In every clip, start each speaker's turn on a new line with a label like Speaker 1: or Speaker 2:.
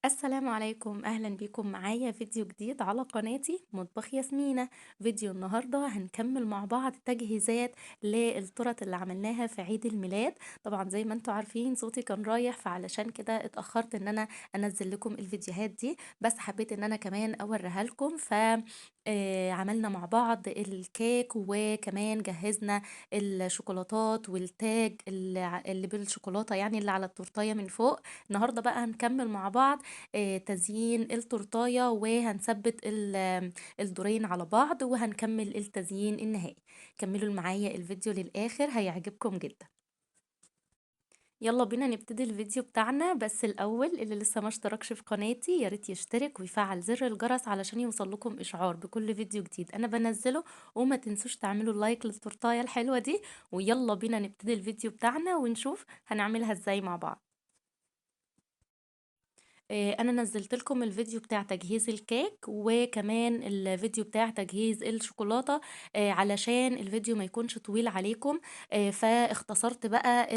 Speaker 1: السلام عليكم، اهلا بيكم معايا فيديو جديد على قناتي مطبخ ياسمينة. فيديو النهاردة هنكمل مع بعض تجهيزات للتورت اللي عملناها في عيد الميلاد. طبعا زي ما انتم عارفين صوتي كان رايح، فعلشان كده اتأخرت ان انا انزل لكم الفيديوهات دي، بس حبيت ان انا كمان اوريها لكم. ف عملنا مع بعض الكيك، وكمان جهزنا الشوكولاتات والتاج اللي بالشوكولاتة، يعني اللي على التورتاية من فوق. النهاردة بقى هنكمل مع بعض تزيين التورتاية، وهنثبت الدورين على بعض، وهنكمل التزيين النهائي. كملوا معايا الفيديو للآخر هيعجبكم جدا. يلا بينا نبتدي الفيديو بتاعنا. بس الأول اللي لسه ما اشتركش في قناتي يا ريت يشترك ويفعل زر الجرس علشان يوصل لكم إشعار بكل فيديو جديد أنا بنزله، وما تنسوش تعملوا لايك للتورتاية الحلوة دي. ويلا بينا نبتدي الفيديو بتاعنا ونشوف هنعملها ازاي مع بعض. انا نزلت لكم الفيديو بتاع تجهيز الكيك، وكمان الفيديو بتاع تجهيز الشوكولاتة، علشان الفيديو ما يكونش طويل عليكم. فاختصرت بقى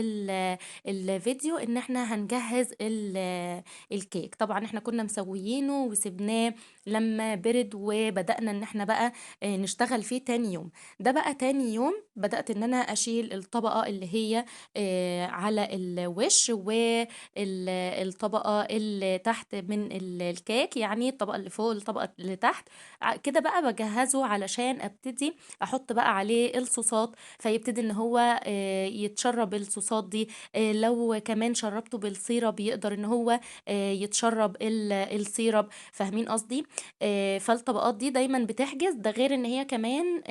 Speaker 1: الفيديو ان احنا هنجهز الكيك. طبعا احنا كنا مسويينه وسبناه لما برد، وبدأنا ان احنا بقى نشتغل فيه تاني يوم. ده بقى تاني يوم بدأت ان انا اشيل الطبقة اللي هي على الوش، والطبقة اللي تحت من الكيك، يعني الطبقة اللي فوق الطبقة اللي تحت. كده بقى بجهزه علشان ابتدي احط بقى عليه الصوصات، فيبتدي ان هو يتشرب الصوصات دي. لو كمان شربته بال syrup يقدر ان هو يتشرب ال syrup، فاهمين قصدي؟ فالطبقات دي دايما بتحجز، ده غير ان هي كمان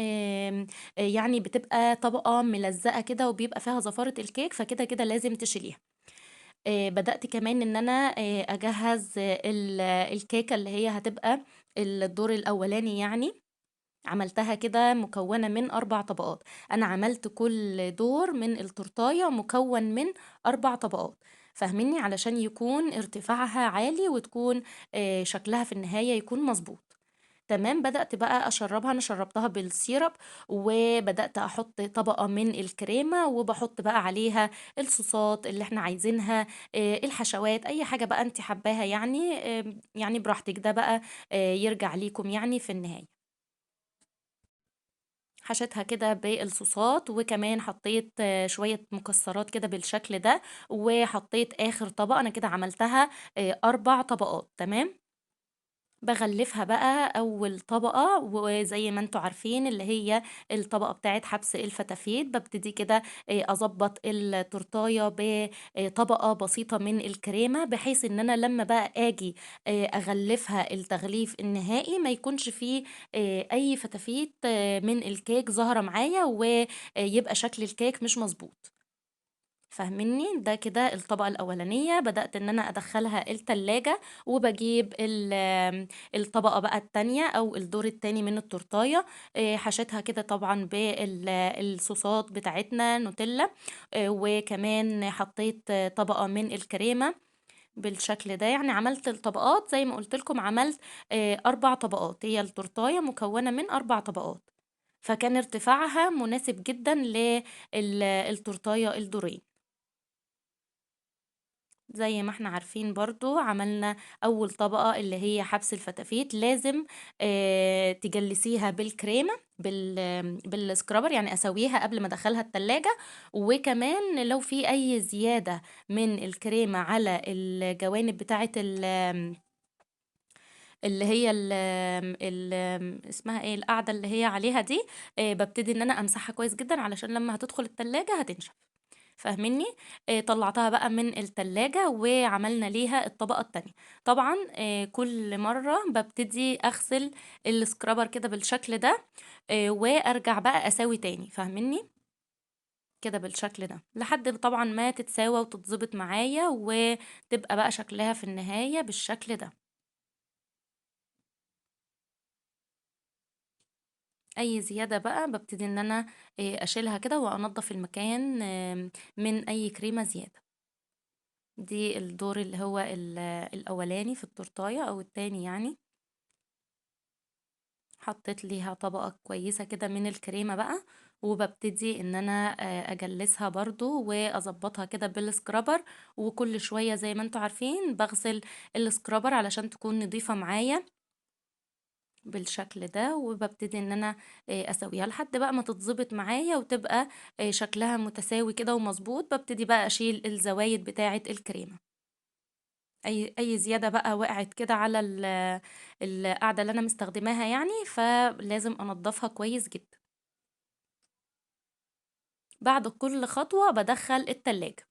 Speaker 1: يعني بتبقى طبقة ملزقة كده وبيبقى فيها زفارة الكيك، فكده كده لازم تشيليها. بدأت كمان ان انا اجهز الكيكة اللي هي هتبقى الدور الاولاني، يعني عملتها كده مكونة من 4 طبقات. انا عملت كل دور من التورتاية مكون من 4 طبقات، فاهميني؟ علشان يكون ارتفاعها عالي وتكون شكلها في النهاية يكون مظبوط. تمام. بدأت بقى أشربها، أنا شربتها بالسيرب، وبدأت أحط طبقة من الكريمة، وبحط بقى عليها الصوصات اللي احنا عايزينها، الحشوات، أي حاجة بقى انت حباها، يعني براحتك. ده بقى يرجع ليكم يعني في النهاية. حشيتها كده بالصوصات، وكمان حطيت شوية مكسرات كده بالشكل ده، وحطيت آخر طبقة. أنا كده عملتها 4 طبقات. تمام. بغلفها بقى أول طبقة، وزي ما انتوا عارفين اللي هي الطبقة بتاعت حبس الفتافيت. ببتدي كده أظبط التورتاية بطبقة بسيطة من الكريمة، بحيث إن أنا لما بقى أجي أغلفها التغليف النهائي ما يكونش فيه أي فتافيت من الكيك ظاهرة معايا، ويبقى شكل الكيك مش مظبوط، فاهميني؟ ده كده الطبقة الأولانية. بدأت إن أنا أدخلها التلاجة، وبجيب الطبقة بقى التانية أو الدور التاني من التورتاية. حشيتها كده طبعا بالصوصات بتاعتنا نوتيلا، وكمان حطيت طبقة من الكريمة بالشكل ده. يعني عملت الطبقات زي ما قلت لكم، عملت 4 طبقات. هي التورتاية مكونة من 4 طبقات، فكان ارتفاعها مناسب جدا للتورتاية الدورين. زي ما احنا عارفين برضو عملنا اول طبقة اللي هي حبس الفتافيت، لازم تجلسيها بالكريمة بالسكرابر، يعني اسويها قبل ما ادخلها التلاجة. وكمان لو في اي زيادة من الكريمة على الجوانب بتاعة اللي هي اسمها ايه، القاعدة اللي هي عليها دي، ببتدي ان انا امسحها كويس جدا علشان لما هتدخل التلاجة هتنشف، فاهميني؟ طلعتها بقى من التلاجة وعملنا ليها الطبقة التانية. طبعا كل مرة ببتدي اغسل السكرابر كده بالشكل ده، وارجع بقى اساوي تاني، فاهميني؟ كده بالشكل ده لحد طبعا ما تتساوى وتتظبط معايا وتبقى بقى شكلها في النهاية بالشكل ده. اي زيادة بقى ببتدي ان انا اشيلها كده وانضف المكان من اي كريمة زيادة. دي الدور اللي هو الاولاني في التورتاية او التاني يعني. حطيت ليها طبقة كويسة كده من الكريمة بقى، وبابتدي إن أنا أجلّسها برضه وأضبّطها كده بال scrubber، وكل شوية زي ما أنتم عارفين باغسل ال scrubber علشان تكون نضيفة معايا بالشكل ده، وبابتدي إن أنا أساويها لحد بقى ما تتضبط معايا وتبقى شكلها متساوي كده ومضبوط. بابتدي بقى أشيل الزوايد بتاعة الكريمة. أي زيادة بقى وقعت كده على القاعدة اللي أنا مستخدماها يعني، فلازم أنضفها كويس جدًا. بعد كل خطوة بادخّل التلاجة.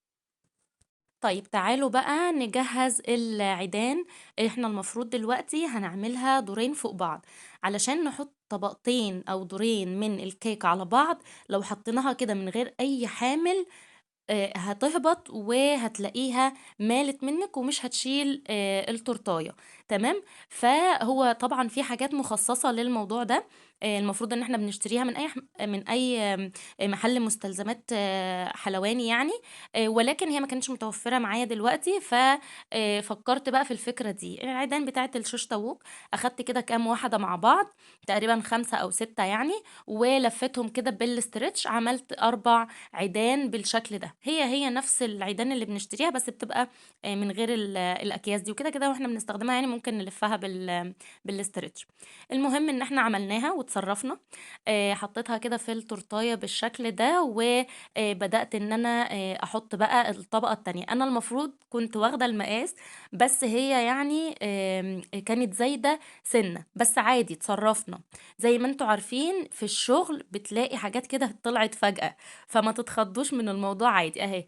Speaker 1: طيب تعالوا بقى نجهّز العيدان. إحنا المفروض دلوقتي هنعملها دورين فوق بعض، علشان نحط طبقتين أو دورين من الكيك على بعض. لو حطيناها كده من غير أي حامل هتهبط وهتلاقيها مالت منِّك ومش هتشيل التورتاية، تمام؟ فهو طبعًا في حاجات مخصصة للموضوع ده، المفروض إن إحنا بنشتريها من أي محل مستلزمات حلواني يعني، ولكن هي ما كانتش متوفرة معايا دلوقتي، ف فكرت بقى في الفكرة دي. العيدان بتاعة الشيش طاووق أخدت كده كام واحدة مع بعض، تقريبًا 5 أو 6 يعني، ولفيتهم كده بال stretch، عملت 4 عيدان بالشكل ده. هي نفس العيدان اللي بنشتريها، بس بتبقى من غير الأكياس دي، وكده كده واحنا بنستخدمها يعني ممكن نلفها بال stretch. المهم إن احنا عملناها وتصرفنا. حطيتها كده في التورتاية بالشكل ده، وبدأت إن أنا أحط بقى الطبقة التانية. أنا المفروض كنت واخدة المقاس، بس هي كانت زايدة سنة، بس عادي اتصرفنا. زي ما انتوا عارفين في الشغل بتلاقي حاجات كده طلعت فجأة، فما تتخضوش من الموضوع عادي اهي.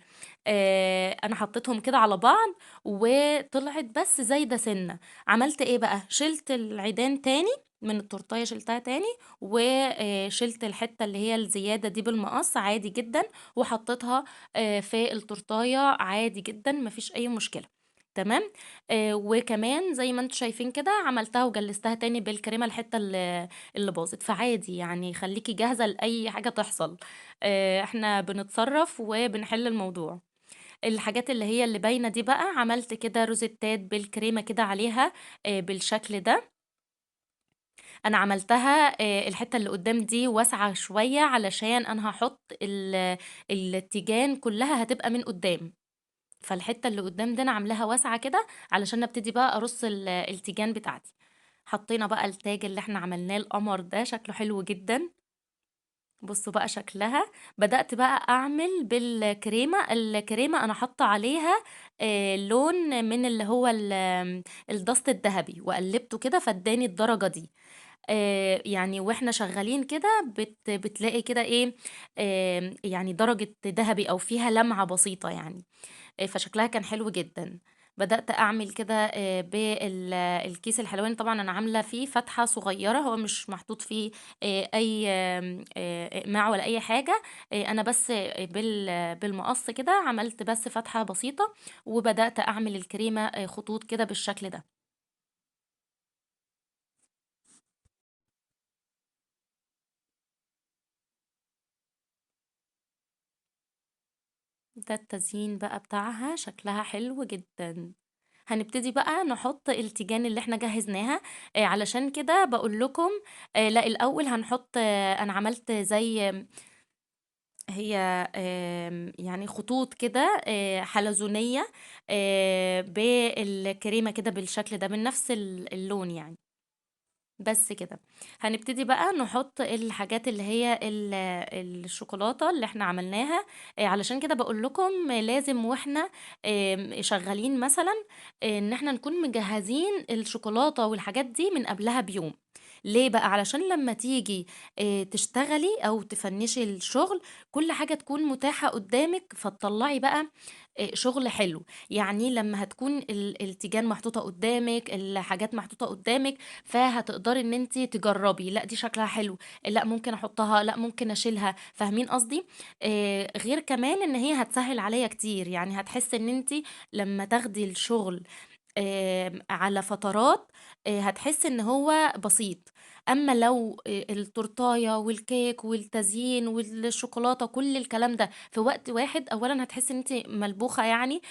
Speaker 1: انا حطيتهم كده على بعض وطلعت بس زايدة سنة. عملت ايه بقى؟ شلت العيدان تاني من التورتاية، شلتها تاني وشلت الحتة اللي هي الزيادة دي بالمقص عادي جدا، وحطيتها في التورتاية عادي جدا، مفيش اي مشكلة، تمام. وكمان زي ما انتم شايفين كده عملتها وجلستها تاني بالكريمة الحتة اللي باظت. فعادي يعني، خليكي جاهزة لأي حاجة تحصل. احنا بنتصرف وبنحل الموضوع. الحاجات اللي هي اللي باينة دي بقى عملت كده روزيتات بالكريمة كده عليها، بالشكل ده. انا عملتها، الحتة اللي قدام دي واسعة شوية علشان انا هحط التيجان كلها هتبقى من قدام، فالحتة اللي قدام دي انا عاملاها واسعة كده علشان ابتدي بقى ارص التيجان بتاعتي. حطينا بقى التاج اللي احنا عملناه القمر ده، شكله حلو جدا. بصوا بقى شكلها. بدأت بقى اعمل بالكريمة. الكريمة انا حاطة عليها، لون من اللي هو الدست الذهبي، وقلبته كده فاداني الدرجة دي. واحنا شغالين كده بتلاقي كده ايه، درجة ذهبي او فيها لمعة بسيطة يعني. فشكلها كان حلو جدا. بدأت أعمل كده، بالكيس الحلواني. طبعا أنا عاملة فيه فتحة صغيرة، هو مش محطوط فيه، أي، إقماع ولا أي حاجة. أنا بس بالمقص كده عملت بس فتحة بسيطة، وبدأت أعمل الكريمة، خطوط كده بالشكل ده. ده التزيين بقى بتاعها، شكلها حلو جدا. هنبتدي بقى نحط التيجان اللي احنا جهزناها. علشان كده بقول لكم، لا الاول هنحط، انا عملت زي هي، خطوط كده، حلزونية، بالكريمة كده بالشكل ده من نفس اللون يعني. بس كده هنبتدي بقى نحط الحاجات اللي هي الشوكولاتة اللي احنا عملناها. علشان كده بقول لكم لازم واحنا، شغالين مثلا، ان احنا نكون مجهزين الشوكولاتة والحاجات دي من قبلها بيوم. ليه بقى؟ علشان لما تيجي، تشتغلي او تفنشي الشغل كل حاجة تكون متاحة قدامك، فتطلعي بقى، شغل حلو. لما هتكون التيجان محطوطة قدامك، الحاجات محطوطة قدامك، فهتقدري ان انتي تجربي، لا دي شكلها حلو، لا ممكن احطها، لا ممكن اشيلها، فاهمين قصدي؟ غير كمان ان هي هتسهل عليا كتير. هتحس ان انتي لما تاخدي الشغل، على فترات، هتحس ان هو بسيط. اما لو، التورتايه والكيك والتزيين والشوكولاته كل الكلام ده في وقت واحد، اولا هتحسي ان انت ملبوخه يعني،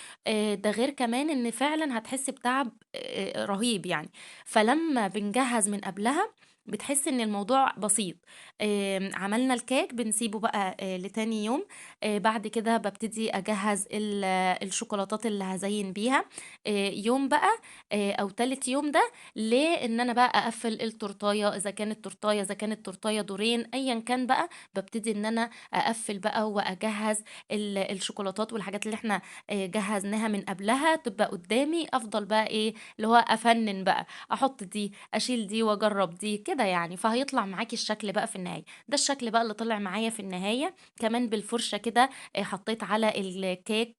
Speaker 1: ده غير كمان ان فعلا هتحسي بتعب، رهيب يعني. فلما بنجهز من قبلها بتحسي إن الموضوع بسيط. عملنا الكيك بنسيبه بقى لتاني يوم. بعد كده بابتدي أجهّز الشوكولاتات اللي هازيّن بيها. يوم بقى أو تالت يوم ده لإن أنا بقى أقفّل التورتاية، إذا كانت تورتاية، إذا كانت تورتاية دورين، أيًا كان بقى، بابتدي إن أنا أقفّل بقى وأجهّز الشوكولاتات والحاجات اللي إحنا جهّزناها من قبلها تبقى قدّامي، أفضل بقى إيه، اللي هو أفنّن بقى، أحُط دي، أشيل دي وأجرّب دي، كده يعني، فهيطلع معاكِ الشكل بقى في النهاية. ده الشكل بقى اللي طلع معايا في النهاية. كمان بالفرشة كده حطيت على الكيك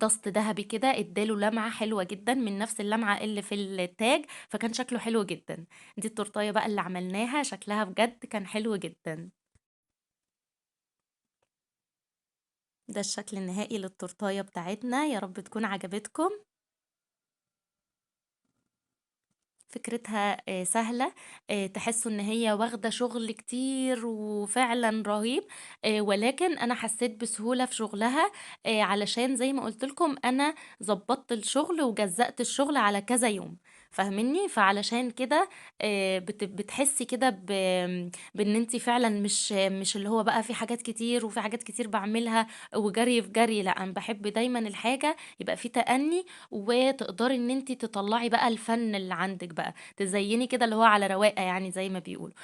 Speaker 1: dust دهبي كده، ادّى له لمعة حلوة جدًا من نفس اللمعة اللي في التاج، فكان شكله حلو جدًا. دي التورتاية بقى اللي عملناها، شكلها بجد كان حلو جدًا. ده الشكل النهائي للتورتاية بتاعتنا، يا رب تكون عجبتكم. فكرتها سهلة، تحسوا إن هي واخدة شغل كتير وفعلًا رهيب، ولكن أنا حسيت بسهولة في شغلها، علشان زي ما قُلت لكم أنا ضبطت الشغل وجزأت الشغل على كذا يوم، فاهمينّي؟ فعلشان كده بتحسي كده بإن أنتِ فعلًا مش اللي هو بقى في حاجات كتير وفي حاجات كتير باعملها وجري في جري، لأ، أنا باحب دايمًا الحاجة يبقى في تأني، وتقدري إن أنتِ تطلّعي بقى الفن اللي عندِك بقى، تزيّني كده اللي هو على رواقة يعني زي ما بيقولوا.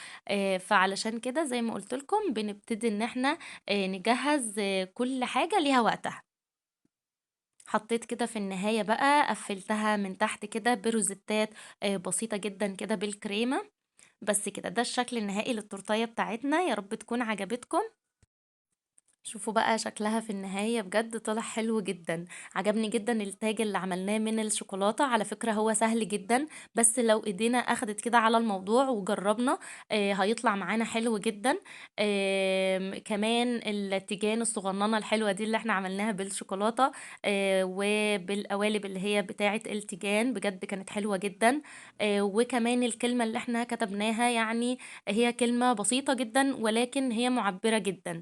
Speaker 1: فعلشان كده زي ما قُلت لكم بنبتدي إن إحنا نجهّز كل حاجة ليها وقتها. حطيت كده في النهاية بقى، قفّلتها من تحت كده بروزيتات بسيطة جدًا كده بالكريمة. بس كده، ده الشكل النهائي للتورتاية بتاعتنا، يا رب تكون عجبتكم. شوفوا بقى شكلها في النهاية، بجد طلع حلو جدا، عجبني جدا التاج اللي عملناه من الشوكولاتة. على فكرة هو سهل جدا، بس لو ايدينا اخدت كده على الموضوع وجربنا، هيطلع معانا حلو جدا. كمان التيجان الصغننة الحلوة دي اللي احنا عملناها بالشوكولاتة، وبالقوالب اللي هي بتاعة التيجان، بجد كانت حلوة جدا. وكمان الكلمة اللي احنا كتبناها، هي كلمة بسيطة جدا ولكن هي معبرة جدا.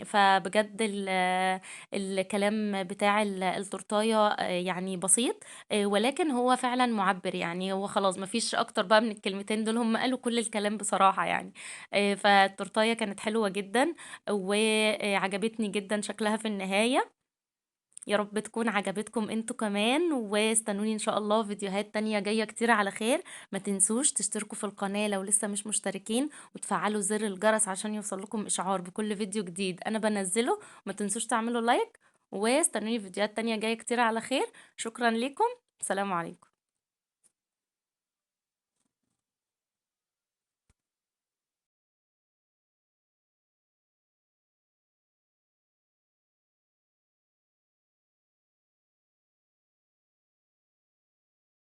Speaker 1: فبجد الكلام بتاع التورتاية، بسيط، ولكن هو فعلا معبر، هو خلاص مفيش اكتر بقى من الكلمتين دول، هم قالوا كل الكلام بصراحة. فالتورتاية كانت حلوة جدا وعجبتني جدا شكلها في النهاية. يا رب تكون عجبتكم انتوا كمان، واستنوني ان شاء الله فيديوهات تانية جاية كتير على خير. ما تنسوش تشتركوا في القناة لو لسه مش مشتركين، وتفعلوا زر الجرس عشان يوصل لكم اشعار بكل فيديو جديد انا بنزله. ما تنسوش تعملوا لايك، واستنوني فيديوهات تانية جاية كتير على خير. شكرا لكم، سلام عليكم.